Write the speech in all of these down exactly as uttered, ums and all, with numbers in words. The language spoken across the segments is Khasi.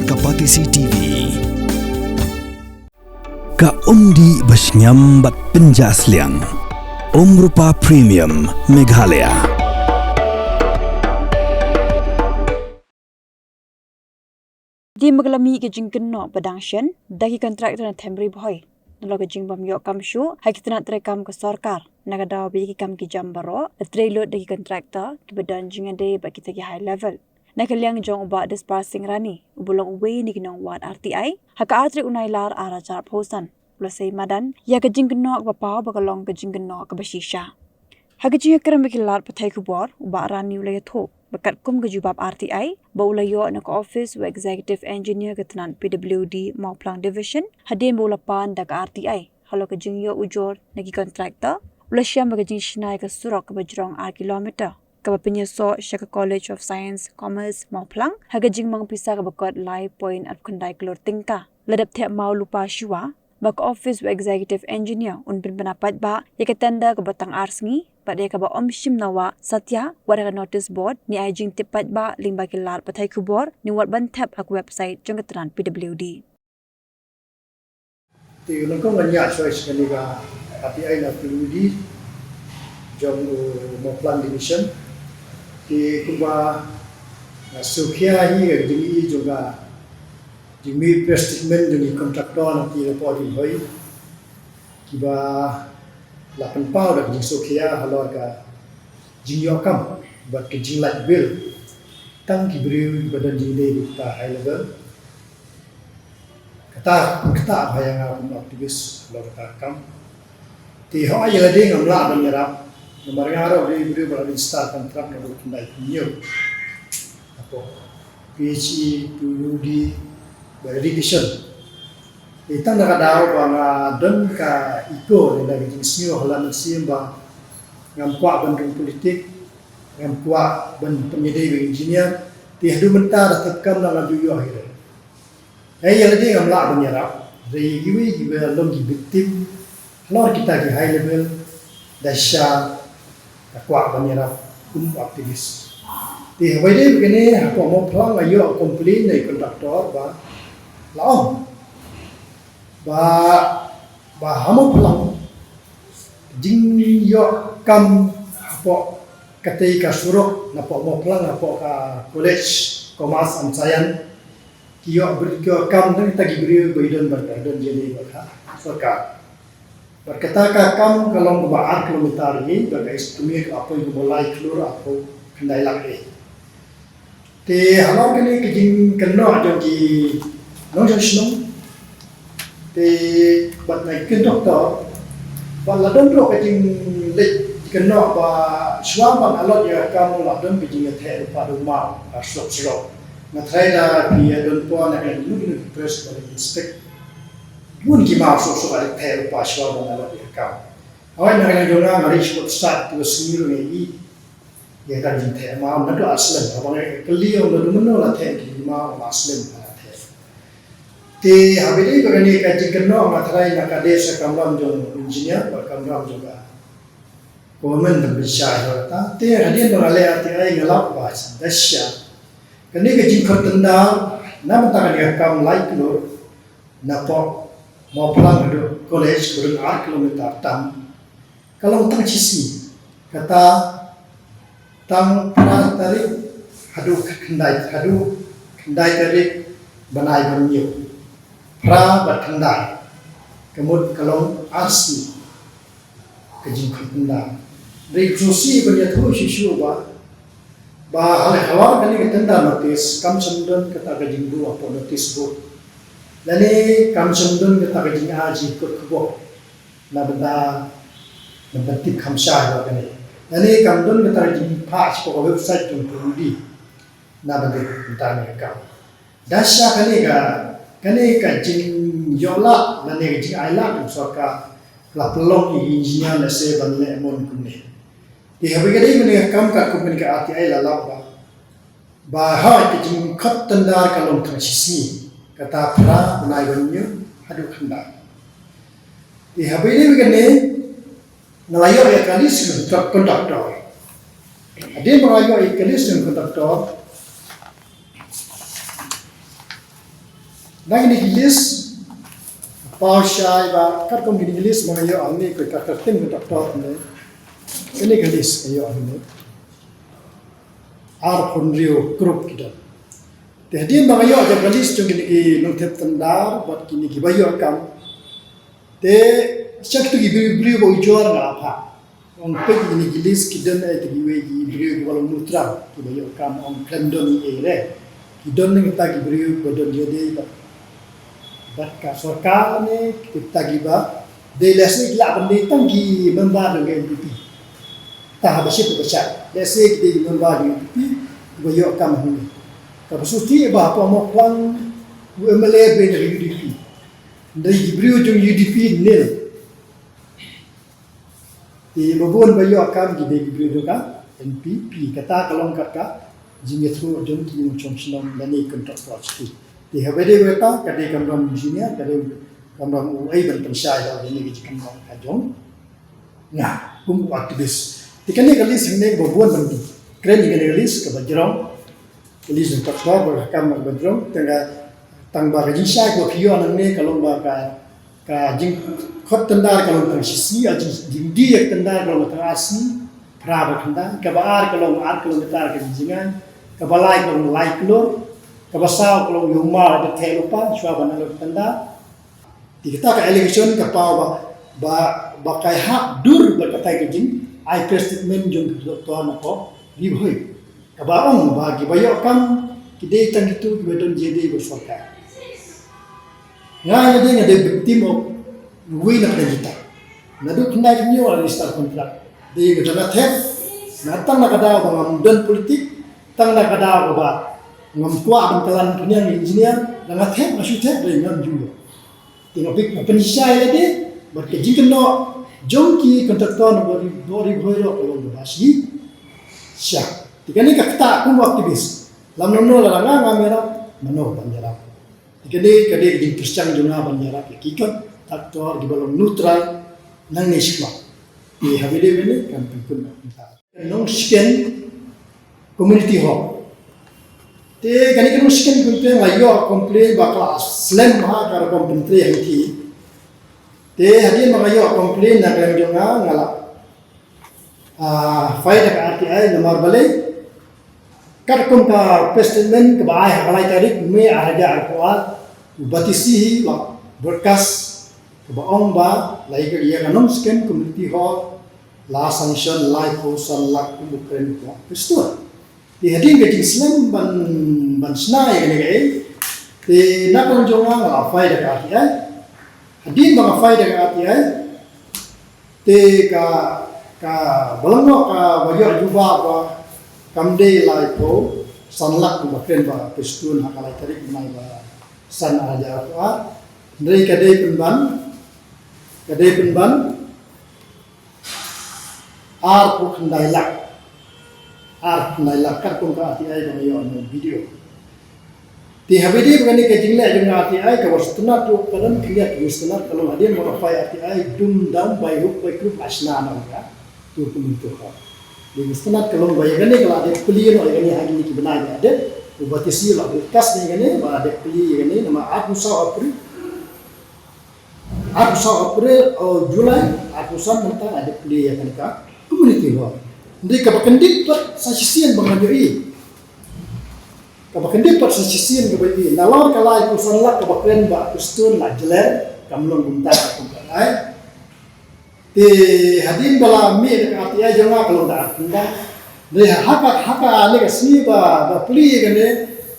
Ka Batesi T V. Ka umdih ba shngiam bad pynjah sliang. Umrupa Premium Meghalaya. Dei ba ka la mih ka jingkynnoh ba dang shen da ki contractor na Them Ri Bhoi nalor ka jingbym ïoh kam shuh ha ki tnat treikam ka sorkar, na ka daw ba ïa ki kam ki jam baroh la trei lut da ki contractor kiba don jingïadei bad kita ki high level. Na ka liang jong u Bah Dispar Singh Rani, uba long uwei na ki nongwad R T I, ha ka ar tarik u Nailar ar hajar arphew san, u la sei madan ïa ka jingkynnoh kaba paw ba ka long ka jingkynnoh kaba shisha. Ha ka jingïakren bad ki lad pathai khubor, u Bah Rani u la ïathuh ba katkum ka jubab R T I ba u la ïoh na ka office u Executive Engineer ka tnat P W D Mawphlang Division, hadien ba u la pan da ka R T I halor ka jingïoh ujor na ki contractor, u la shem ba ka jingshna ïa ka surok kaba jrong ar kilometer, kaba pynïasoh sha ka College of Science Commerce Mawphlang ha ka jingmang pisa kaba kot lai point arphew khyndai klur tyngka, la dep theh maw lypa shuwa ba ka office u Executive Engineer un pynbna paidbah ïa ka tender kaba tang ar sngi bad ïa kaba ym shim nawah satia wat ha ka notice board ne ai jingtip paidbah lyngba ki lad pathai khubor ne wat ban thep ha ka website jong ka tnat P W D. Te nyngkong ngan ïa shoi sha kane ka R T I na P W D jong u Mawphlang Division. Te kumba nga sngewkhia hi ka jingïohi jong ka jingmih press statement jong ki contractor na ki report ki hoi kiba la pynpaw da ka jingsngewkhia halor ka jingïoh kam bad ka jinglait bill tang ki briew kiba don jingdei bad kita high level. Kata, kata ba ïa nga kum activist halor kata ka kam. Te hooid ïa lade ngam lah ban ïarap namar nga ruh dei briew ba la register contract naduh khyndai phew hynñiew. Hapoh P H E, P W D bad education. Te tang da ka daw ba nga don ka ego ne da ka jingsngew ha la mynsiem ba ngam kwah ban rung politik, ngam kwah ban pynïadei bad engineer. Te haduh mynta da tep kam da ngam ju ïoh hi ruh. Hei ïa lade ngam lah ban ïarap. Hynrei kiwei kiba long ki victim halor kita ki high level da shisha ka kwah ban ïarap kum activist. Te haba ïadei bad kane hapoh Mawphlang nga ïoh complain na i contractor ba la ong ba, ba ha Mawphlang jingïoh kam hapoh katei ka surok napoh Mawphlang hapoh ka College Commerce and Science ki ïoh bri-, ki ïoh kam dang kita ki briew ba i don bad ka don jingïadei bad ka sorkar. Bad kata ka kam ka long kaba ar kilometer hi bad ka estimate ka poi kaba lai klur arphew khyndai lak hi. Te halor kane ka jingkynnoh jong ki nongshong shnong te bad na ki contractor bad la don ruh ka jingleit kynnoh ba shuwa ban allot ïa ka kam la don ka jingïatheh lypa da u maw ha surok surok. Nga tharai da phi ïa don por na ka lut na ki press ba la inspect. Bun ki maw surok surok la theh lypa shuwa ban allot ïa ka kam. Hooid na ka liang jong nga nga ri sport start tu sngi ruh ngi ïa ka jingtheh maw naduh ar slem haba nga kylli ong naduh mynno la theh ki maw ar slem la theh. Te haba ïadei bad kane ka jingkynnoh nga tharai na ka dei sa kamram jong engineer bad kamram jong ka government ban pynshai ïa kata. Te hadien ba nga leh R T I nga lap ba da shisha kane ka jingkhot tender na bynta kane ka kam lai klur napoh Mawphlang haduh college kaba don ar kilometer tam ka long tang shisngi, kata tang phra tarik haduh khyndai, haduh khyndai tarik bnai ba hynñiew. Phra bad khyndai ka mut ka long ar sngi ka jingkhot tender. Hynrei ka sngewsih ban ïathuh shuh shuh ba, ba halor kane ka tender notice kam shym don kata ka jingbuh hapoh notice board lane kam shym don kata ka jingai jingkut khubor na bynta, na bynta tip kham shai ba kane lane kam don kata ka jingphah shapoh ka website jong P W D na bynta, bynta kane ka kam. Da shisha kane ka, kane ka jingïoh lad lane ka jingai lad jong sorkar la pynlong ïa ki engineer lehse ban leh mon kumne. Te haba ïadei bad kane ka kam katkum kane ka R T I la lap ba, ba hooid ka jingkhot tender ka long tang shisngi, kata phra bnai ba hynñiew haduh khyndai. Te haba ïadei bad kane nga la ïoh ïa ka list jong ki contractor. Hadien ba nga la ïoh ïa ka list jong ki contractor Na kine ki list, paw shai ba katkum kine ki list ma nga ïoh hangne, ko ka ka tin ko doctor ne. Kine ki list nga ïoh hangne. Arphew hynriew group ki don. Te hadien ba nga ïoh jong ka list jong kine ki nongthep tyndar bad kine ki ba ïoh kam. Te sha kitu ki briew briew ba ujor nga la phah. Ong peit ïa kine ki list ki don eh, te kiwei ki briew kiba long neutral, kiba ïoh kam ong khlem don ei ei re. Ki don ne kita ki briew kiba don ïa dei bad, bad ka sorkar ne kita kiba dei, lehse ki lah ban dei tang ki member jong ka N P P. Ta haba shit ba shai. Lehse ki dei ki member jong ka N P P kiba ïoh kam hangne. Kaba sngewthuh ba hapoh Mawphlang u M L A ba dei jong ka U D P. Dei ki briew jong U D P nil. Te ba bun ba ïoh kam ki dei ki briew jong ka N P P, kata ka long kat ka jingïathuh jong ki nongshong shnong lane contractor sha ki. Te haba dei kata ka dei kamram engineer, ka dei kamram uei ban pynshai da lane ki jingkynmaw ka jong nga kum u activist. Te kane ka list hangne ba bun ban kren ïa kane ka list kaba jrong. Ka list jong ka doctor ba ka kam ba jrong, tang ka, tang ba ka jingshai ba phi ïoh nangne ka long ba ka, ka jingkhot tyndar ka long tang shi sngi, ka jing, jingdie tyndar ka long tang ar sngi, phra ba tyndar, kaba ar ka long ar kilometer ka jingjngai, kaba lai ka long lai klur, kaba saw ka long ïa u mar ba theh lypa shuwa ban ai tyndar. Te kata ka allegation ka paw ba, ba, ba kai hap dur bad kata ka jing ai press statement jong ka doctor na ka Ri Bhoi. Kaba ong ba kiba ïoh kam ki dei tang kitu kiba don jingïadei bad sorkar. Nga nga dei, nga dei victim of uwei na ka jingïadei. Naduh khyndai ka hynñiew nga register contract. Dei nga dang thep, nga tang na ka daw ba ngam don politik, tang na ka daw ba ngam kwah ban kyllan pynïang engineer, nga thep, nga shu thep, dei ngam ju. Te nga pyn, nga pynshai lade bad ka jingkynnoh jong ki contractor na Ri, Ri Bhoi ruh ka long ba shi sha. Te kane ka ktah kum u activist. Lam nom noh lada nga ngam ïarap, mano ban ïarap? Te kane ka dei ka jingpyrshang jong nga ban ïarap ïa ki contractor kiba long neutral nangne shakhmat. Te ha video kane kan pynkut. Nongsken community hall. Te kane ka Nongsken community nga ïoh complain ba ka la slem ha ka rukom pyntrei hangtei. Te hadien ba nga ïoh complain na ka liang jong nga, nga la, ah, file da ka R T I namar balei. Katkum ka press statement kaba ai ha ka lai tarik May ar hajar arphew ar, u Batesi hi la broadcast kaba ong ba la ïa ka, ïa ka Nongsken community hall la sanction laiphew san lak kum u kren ka Prestone. Te hadien ka jingslem ban, ban shna ïa kane kaei, te na ka liang jong nga nga la file da ka R T I. Hadien ba nga file da ka R T I, te ka, ka ba long noh kaba ïoh jubab ba kam dei laiphew san lak kum ba kren ka Prestone ha ka lai tarik May ba san ar hajar arphew ar. Hynrei ka dei pynban, ka dei pynban arphew khyndai lak. Arphew khyndai lak katkum ka R T I ba nga ïoh na video. Te haba ïadei bad kane ka jingleh jong nga R T I, kaba sngewtynnat ruh ka don khyndiat ka jingstad ka long hadien ba nga file R T I, dum dam, by hook by crook la shna noh ïa ka. Tu kum tu ka. Dei ka sngewtynnat ka long ba ïa kane ka la dep plie noh ïa kane ha kine ki bnai ba la dep. U Batesi la broadcast ïa kane, ba la dep plie ïa kane namar arphew saw April. Arphew saw April, oh, July, arphew san mynta la dep plie ïa kane ka community hall. Hynrei kaba kyndit pat sa shisien ba nga ïohi. Kaba kyndit pat sa shisien kaba ïohi. Nalor ka laiphew san lak kaba kren ka Prestone la jler, kam long kumta ka kum ka ai. Te hadien ba la mih da ka R T I jong nga ka long da ar khyndai. Hynrei ha ka, ha kane ka sngi ba, ba plie kane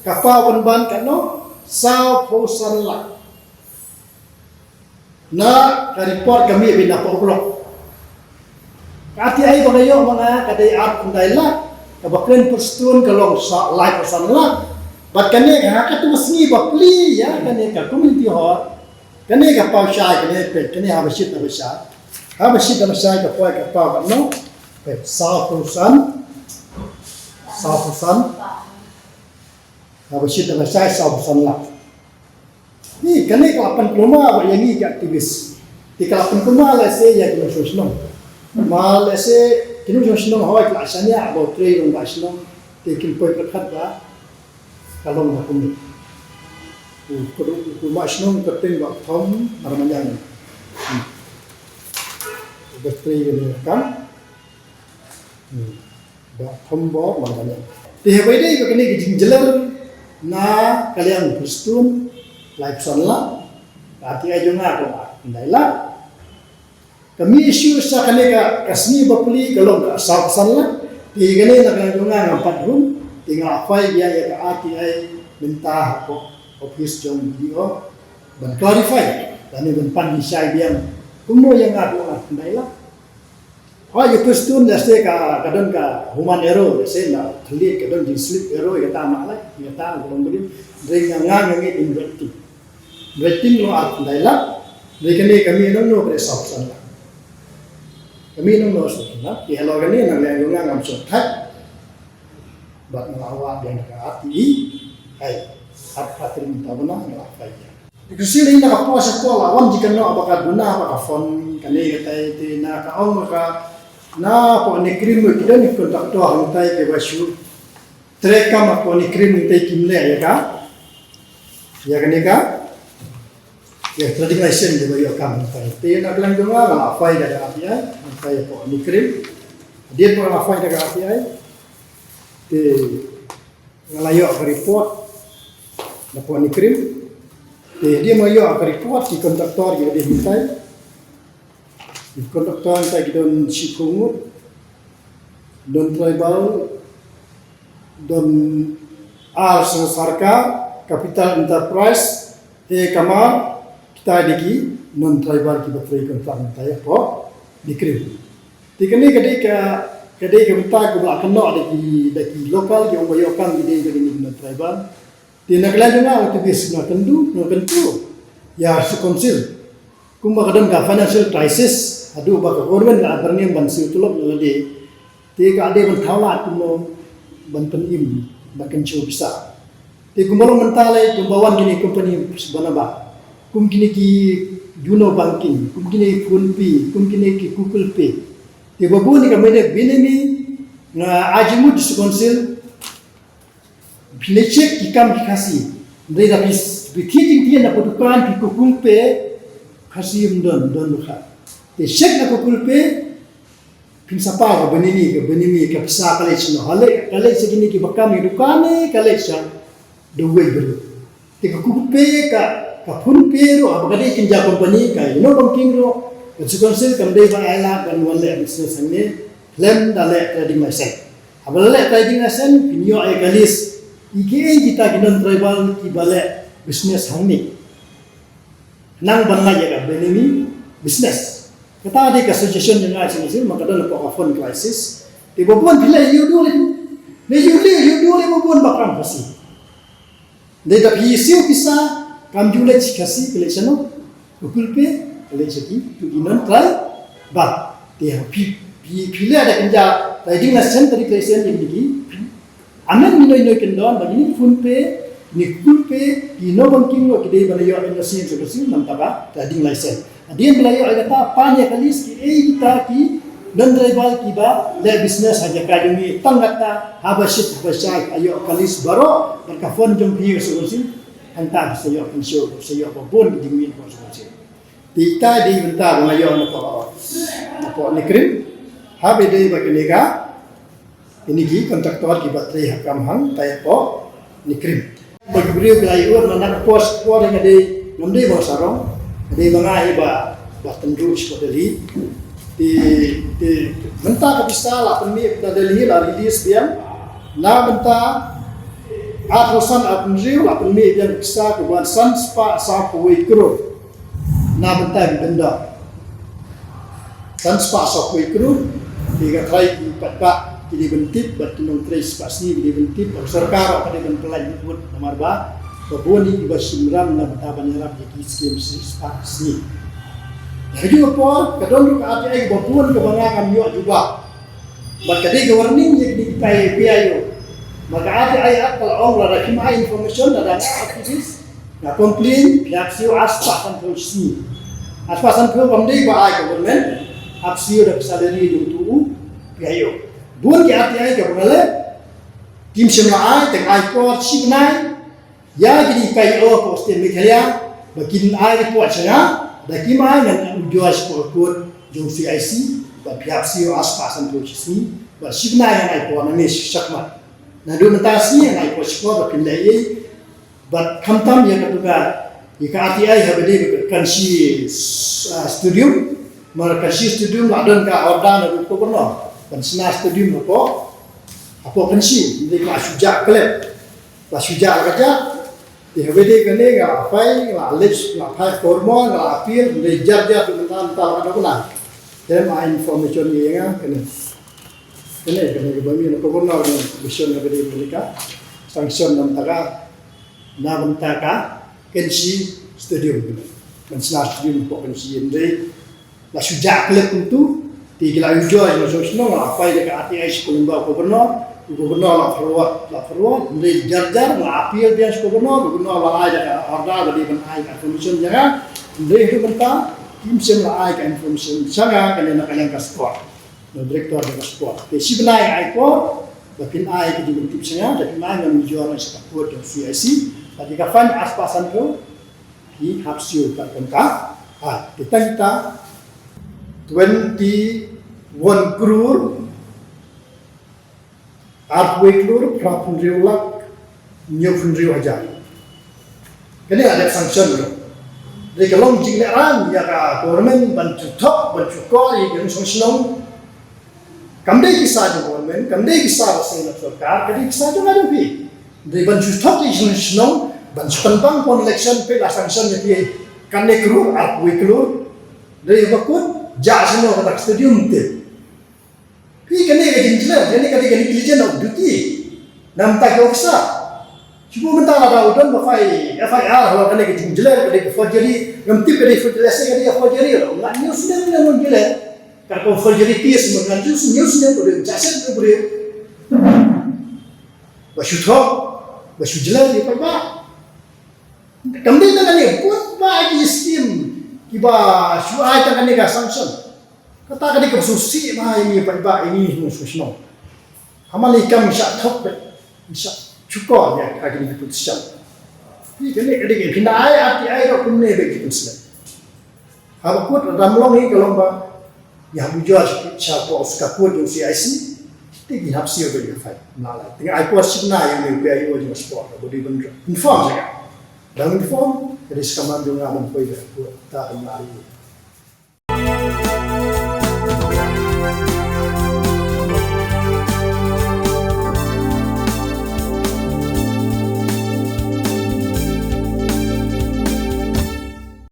ka paw pynban katno, sawphew san lak. Na ka report ka mih beit na poh block. Ka R T I ba nga ïoh ma nga ka dei arphew khyndai lak, kaba kren Prestone ka long sa, laiphew san lak. Bad kane ka ha katto ka sngi ba plie ïa kane ka community hall, kane ka paw shai, kane peit, kane haba shit haba shai. Haba shit haba shai ka poi ka paw katno, peit, sawphew san, sawphew san. Haba shit haba shai sawphew san lak. Ni kane ka la pynkulmar bad ïa ngi ki activist. Te ka la pynkulmar lehse ïa ki nongshong shnong. Ma lehse ki nongshong shnong hooid ki la shaniah ba u trei rangbah shnong. Te kin poi pyrkhat ba ka long ba kumne. Ku, ku, ku ma shnong ka teng ba thom marmanyang. Ba tri ni kam. Ba thom ba marmanyang. Te haba ïadei ba kane ka jingjyllei na ka liang Prestone, lai phew san lak. Ka ati ai jong nga ka ba ndai lak. Ka mih shuh sha kane ka, ka sngi ba plie ka long ka saw phew san lak. Te kane na ka jong nga ngam pat hun. Te nga phai ïa, ïa ka R T I mynta hapoh office jong B D O ban clarify. Lane ban pan shai biang kumno ïa nga ka ba ndai lak. Hooid, ïa Prestone lehse ka, ka don ka human error, lehse na thylliej ka don jingslip error ïa kata ma lei, ïa kata ka long bdin. Hynrei nga, nga ngeit in writing. Writing long ar phew lai lak, hynrei kane ka mih nangno ka dei saw phew san lak. Ka mih nangno saw phew san lak, ïa halor kane na ka liang jong nga ngam shym thait. Bad nga la wad biang da ka R T I, hai, ar phew tarik mynta bnai nga la phai biang. Dei ka shisha na ka por sha por la wan jingkynnoh ba ka duna ba ka phone kane katai te na ka ong ka na pdeng NEIGRIHMS ki don ki contractor hangtai kiba shu trei kam ha pdeng NEIGRIHMS hangtai kim leh ïa ka, ïa kane ka, ïa trading license kiba ïoh kam hangtai. Te na ka liang jong nga nga la phai da ka R T I hangtai ha pdeng NEIGRIHMS. Hadien ba nga la phai da ka R T I te nga la ïoh ka report na pdeng NEIGRIHMS. Te hadien ba nga ïoh ka report ki contractor kiba dei hangtai, ki contractor hangtai ki don shiphew ngut, non-tribal, don ar seng sorkar, Capital Enterprise, A Kumar, kita dei ki non-tribal kiba trei contract hangtai ha pdeng NEIGRIHMS. Te kane ka dei ka, ka dei ka bynta kaba la kynnoh da ki, da ki local, ki ong ba ïoh kam ki dei ba ki non-tribal. Te na ka liang jong nga, u te bis nga kyntu, nga kyntu ïa ka Council. Kumba ka don ka financial crisis, haduh ba ka government ka la byrngem ban siew tulop ïa lade. Te ka dei ban thaw lad kumno ban pynim, ban kynshew pisa. Te kumba long mynta lei, kumba wan kine company ba na ba, kum kine ki Yono Banking, kum kine PhonePe, kum kine ki Google Pay. Te ba bun ïa ka mynta bynta ni, nga ai jingmut sha Council, phi leit check ki kam ki Khasi. Hynrei da phi, phi thied jingthied na ka dukan, phi kukum pay, Khasi ym don, don ruh khat. Te check na ka Google Pay, phin sa paw ka bynta ni, ka bynta ni, ka pisa ka leit shano. Ha leit, ka leit sha kine kiba kam ïa dukan ne, ka leit sha da uwei briew. Te ka Google Pay, ka, ka PhonePe ruh, haba ka dei kynja company, ka Yono Banking ruh, ka Council kam dei ban ai lad ban wan leh business hangne, khlem da leh trading license. Haba la leh trading license, phin ïoh ïa ka list ïa kiei kita ki non-tribal kiba leh business hangne. Nang ban leh ïa ka bynta ni business. Kata dei ka suggestion jong nga shisha, ma ka don hapoh ka fund crisis. Te ba bun phi leh ïa u dei, leh ïa u dei, ïa u dei ba bun ba kam Khasi. Dei da phi siew pisa, kam ju leit sha Khasi, phi leit shano? Google Pay, phi leit sha ki, tu ki non-tribal. Te phi, phi, phi leh da kynja trading license, trading license ïa ki. Amen, ino ino kin don, ba kine PhonePe, kine Google Pay, ki Yono Banking ruh ki dei ban ïoh N O C, N C O C, namar ba trading license. Hadien ba la ïoh ïa kata, pan ïa ka list kiei kita ki non-tribal kiba leh business ha jaka jong ngi, tang kata, haba shit haba shai, ïoh ka list baroh, bad ka fund jong phi ka Council, hangta phi sa ïoh kynshew, phi sa ïoh ba bun ki jingmih ka Council. Te ita dei bynta ba nga ïoh napoh, napoh NEIGRIHMS, haba dei ba kane ka, kine ki contractor kiba trei ha kam hangtai hapoh NEIGRIHMS. Ba ki briew ki la ïoh na, na ka por, por nga dei, ngam dei ba nga sarong, nga dei ba nga hi ba, ba tynjuh sha Delhi. Te, te mynta ka pisa la pynmih na Delhi, la release biang. Na mynta arphew san arphew hynriew la pynmih biang ka pisa kaba san spah sawphew wei klur. Na bynta ki vendor. San spah sawphew wei klur, ki ka trai ki paidbah ki dei ban tip, bad ki nongtrei spah sngi ki dei ban tip, bad sorkar ka dei ban pynlait mut mut namar ba, ba bun ïa kiba shim ram na bynta ban ïarap ïa ki skim spah sngi. Ïa ka juh ka por, ka don ruh ka R T I kaba bun kaba nga ngam ïoh jubab. Bad ka dei ka warning ïa kine kita ki P I O. Bad ka R T I Act ka la ong lada kim ai information, lada nga activist, nga complain, phi hap siew ar spah sanphew shi sngi. Ar spah sanphew kam dei ba ai ka government, hap siew da ka salary jong utu u P I O. Bun ki R T I kaba nga leh, kim shym la ai, tang ai por shi bnai, ïa kine ki I O hapoh State Meghalaya ba kin ai report sha nga, da ki mai ngan ujor sha ka court jong C I C, ba phi hap siew ar spah sanphew shi sngi, ba shi bnai ngan ai por nangne shakhmat. Naduh mynta shi sngi ngan ai por shakhmat ba phin leh ei. Bad khamtam ïa katu ka, ïa ka R T I haba dei ka Kynshi, ah, Stadium, namar Kynshi Stadium la don ka order na u Governor ban shna stadium hapoh, hapoh Kynshi, hynrei ka la shu jah khlem. La shu jah la ka jah. Te haba dei kane nga la phai, nga la leit, nga la phai ka hormone, nga la appeal, hynrei jar jar tu mynta mynta la ka dei kane. Te ma information ïa nga kane. Kane, kane kaba mih na ka Governor, information haba dei kane ka sanction na bynta ka, na bynta ka Kynshi Stadium. Ban shna stadium hapoh Kynshi, hynrei la shu jah khlem kumtu. Te ki la ujor ïa u shnong shnong, la phai da ka R T I sha ka lyngba u Governor. U Governor la forward, la forward, hynrei jar jar, la appeal biang sha u Governor, u Governor la ai da ka order ba dei ban ai ka information ïa nga. Hynrei haduh mynta kim shym la ai ka information sha nga, kane na ka liang ka sport, na director jong ka sport. Te shi bnai ai por ba phin ai ka jingtip sha nga, da phin ai ngan ujor sha ka court jong C I C. Bad ïa ka fine ar spah sanphew phi hap siew katkum ka. Ah, te tang kita twenty one crore arphew wei klur phraphew hynriew lak hynñiewphew hynriew hajar. Kane la dep sanction ruh. Dei ka long jinglehraiñ ïa ka government ban shu thok, ban shu kor ïa ki shnong shnong. Kam dei pisa jong government, kam dei pisa ba seng na sorkar, ka dei pisa jong nga jong phi. Dei ban shu thok ïa ki shnong shnong, ban shu pynbang pon election, phi la sanction ïa phi kane klur, arphew wei klur. Dei ba kut, jah shnong kata ka stadium te. Phi kane ka jingjleh, kane ka dei ka negligence of duty. Na bynta ki officer. Shu mynta lada u don ba phai F I R ha kane ka jingjleh, ka dei ka forgery, ngam tip ka dei forgery, lehse ka dei ka forgery, nga ñiew snem ne ngan jleh. Ka dei ka forgery case, ngan ñiew snem, ñiew snem, ka dei ka jaset, ka dei. Ba shu thok, ba shu jleh, ïa paidbah. Kam dei tang kane, bun ba ki scheme kiba shu ai tang kane ka sanction. Kata ka dei ka sngewsih ba ïa ngi paidbah, ïa ngi shnong shnong. Hamar i kam shah thok beit, shah shukor ïa ka dei ka tu shisha. Ïa kane ka dei ka pynai ati ai ka kumne beit ki tu shisha. Haba kut ram long hi ka long ba ïa haba ujor sha ka pos ka kut jong C I C. Te ki hap siew beit ka fine. Na la teng ai por shipna ïa ngi phi ai ujor sport ba dei ban inform sha ka. Dang inform ka dei sha ka man jong nga ban poi ka kut ta ka na ri.